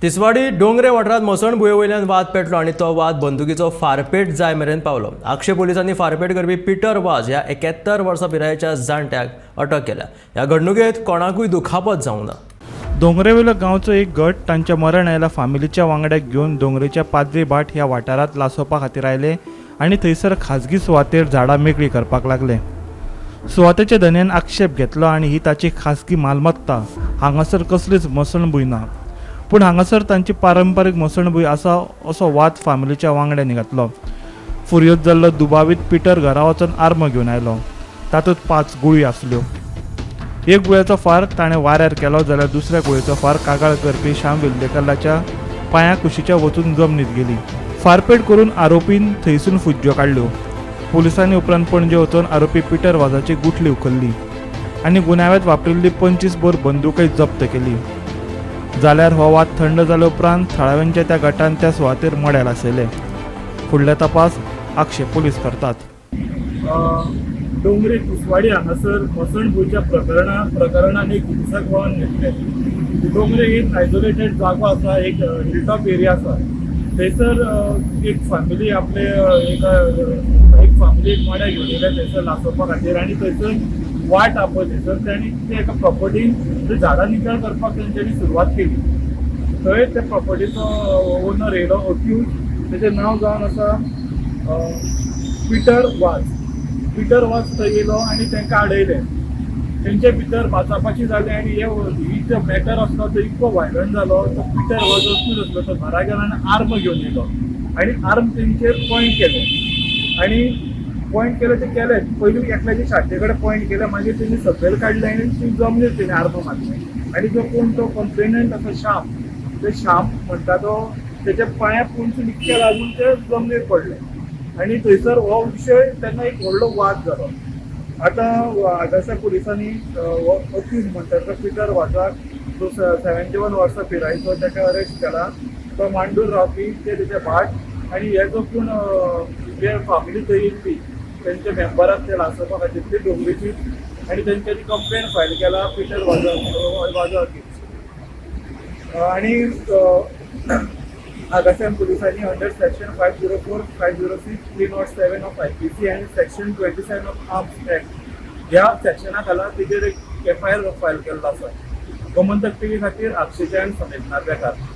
तिसवाडी डोंगरे वाठारांत मसणभुंये वयल्यान वाद पेटलो आनी तो वाद बंदुकीचो फारपेट जाय मेरेन पावलो. आक्षे पोलिसांनी फारपेट करपी पिटर वाज ह्या 71 वर्सां पिरायेच्या जाणट्याक अटक केल्या. ह्या घडणुकेंत कोणाकूय दुखापत जावंक ना. दोंगरेवेलो गांवचो एक गट तांच्या मरण आयला फामिलीच्या वांगड्याक घेवन दोंगरेच्या पाद्री भाट ह्या वाठारांत लासोवपा खातीर आयले आनी थंयसर खाजगी सुवातेर झाडां मेकळी करपाक लागले. सुवातेच्या धनयान आक्षेप घेतलो आनी ही ताची खाजगी मालमत्ता, हांगासर कसलीच मसणभूंय ना, पूण हांगासर तांची पारंपारीक मसणभूंय आसा असो वाद फामिलीच्या वांगड्यांनी घातलो. फुर्योज जाल्लो दुबावीत पिटर घरा वचून आर्म घेवन आयलो. तातूंत 5 गुळी आसल्यो. एक गुळयेचो फार ताणें वाऱ्यार केलो जाल्यार दुसऱ्या गुळयेचो फार कागाळ करपी श्याम वेल्लेकलाच्या पांया कुशीच्या वचून जमनीत गेली. फारपेट करून आरोपीन थंयसून फुज्ज्यो काडल्यो. पुलिसांनी उपरांत पणजे वचून आरोपी पिटर वाजाची गुठली उखल्ली आनी गुन्यांवांत वापरिल्ली 25 बोर बंदूकय जप्त केली. जाल्यार हो वाद थंड जाले उपरांत थळाव्यांच्या त्या गटान त्या सुवातेर मडें लासयलें. फुडले तपास आक्षे पोलीस करतात. डोंगरी कुसवाडी हांगासर मसणभूंयच्या प्रकरणान एक हिंसक वळण घेतलें. डोंगरे एक आयसोलेटेड जागो आसा, एक हिलटॉप एरिया आसा. थंयसर एक फॅमिली आपले एक फॅमिली एक मड्या घेवन येयले थंयसर लासोवपा खातीर आनी थंयसर वाट आपय थंयसर तांणी ते एका प्रॉपर्टीन थंय झाडां नितळ करपाक तेंच्यांनी सुरवात केली. थंय त्या प्रॉपर्टीचो ओनर येयलो, अक्यूज, तेचें नांव जावन आसा पिटर वाज. पिटर वाज थंय येयलो आनी तांकां अडयले. तेंचे भितर बाचाबाची जाली आनी हे ही जो मॅटर आसलो तो इतको व्हायलंट जालो, तो पिटर वाज अक्यूज आसलो तो घरा गेलो आनी आर्म घेवन येयलो आनी आर्म तेंचेर पॉयंट केले आनी पॉयंट केले ते केले. पयलीं एकल्याच्या छातये कडेन पॉयंट केले, मागीर तेणी सकयल काडले आनी ती जमनीर तेणी आर्म मारले आनी जो कोण तो कंप्लेनंट आसा श्याम, ते श्याम म्हणटा तो तेच्या पांया पोंदसून इतके लागून ते जमनीर पडले आनी थंयसर हो विशय तेन्ना एक व्हडलो वाद जालो. आतां आगासा पुलिसांनी हो अक्यूज म्हणटा तो पिटर वाजाक, जो 71 वर्सां पिरायेचो, ताका अरेस्ट केला. तो मांडूर रावपी, ते तेचे भाट आनी हे जो कोण जे फॅमिली थंय येयल्ली तेंचे मेंबराक ते लासोवपा खातीर ती डोंगरीची आनी तेंच्यांनी कंप्लेन फायल केला पिटर वाजा वाजा अगेन्स्ट. आनी आगासाम पुलिसांनी under section 504, 506, 307 of IPC आनी section 27 of Arms Act ह्या सेक्शना खाला तेजेर एक एफआयआर फायल केल्लो आसा. गोमंतक टीव्ही खातीर आगशीच्यान समीत नार्वेकार.